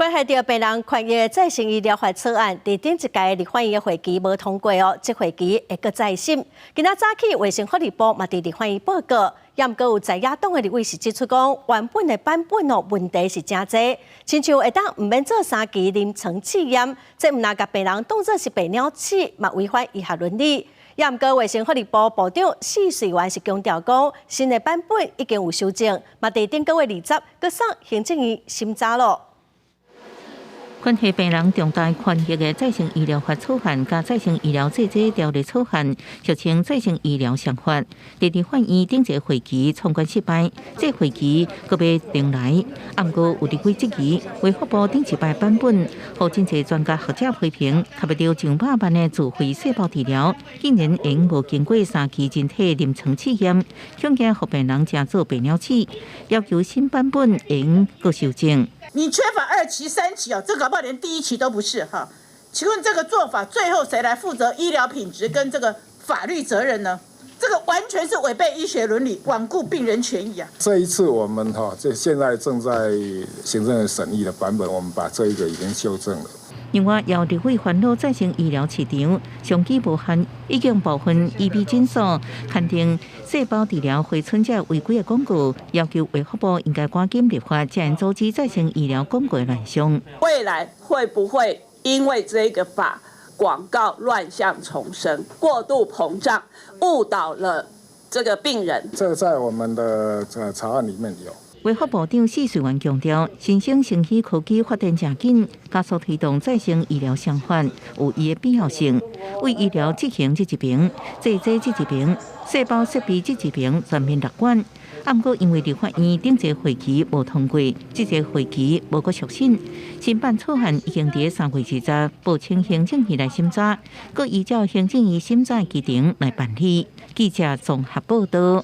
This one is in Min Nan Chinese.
關係著病人權益再生醫療法草案，佇頂一屆立法院會期無通過哦，這會期會閣再審。今仔早起，衛生福利部嘛佇立法院報告，也毋過有在野黨的立委是指出講，原本的版本哦問題是誠濟，親像會當毋免做三期臨床試驗，這毋但共病人當做是白鳥鼠，嘛違反醫學倫理。也毋過衛生福利部部長施瑞元是強調講，新的版本已經有修正，嘛佇頂個月20，閣送行政院審查咯。關係病人重大權益的再生醫療法草案佮再生醫療製劑條例草案，俗稱再生醫療雙法，佇立法院頂一個會期闖關失敗，這會期閣欲重來。毋過有立委質疑，衛福部頂一擺版本，予真濟專家學者批評，合著上百萬的自費細胞治療，竟然會無經過三期人體臨床試驗，恐驚予病人成做白鳥鼠，要求新版本應閣修正。你缺乏二期、三期哦，這搞不好連第一期都不是哈。請問這個做法最後誰來負責醫療品質跟這個法律責任呢？這個完全是違背醫學倫理，罔顧病人權益啊！這一次我們哈，這現在正在行政院審議的版本，我們把這一個已經修正了。另外，有立委煩惱再生醫療市場商機無限，已經部分醫美診所刊登細胞治療回春者違規的廣告，要求衛福部應該趕緊立法，才能阻止再生醫療廣告亂象。未來會不會因為這個法廣告亂象叢生、過度膨脹，誤導了這個病人？這個在我們的這草案裡面有。衛福部長施瑞元強調，新興生醫科技發展誠緊，加速推動再生醫療雙法有伊的必要性。對醫療執行這一邊，製劑這一邊，細胞設備這一邊全面樂觀。毋過因為立法院頂一個會期無通過，這個會期無閣續審，新版草案已經佇3月20報請行政院來審查，閣依照行政院審查規程來辦理。記者綜合報道。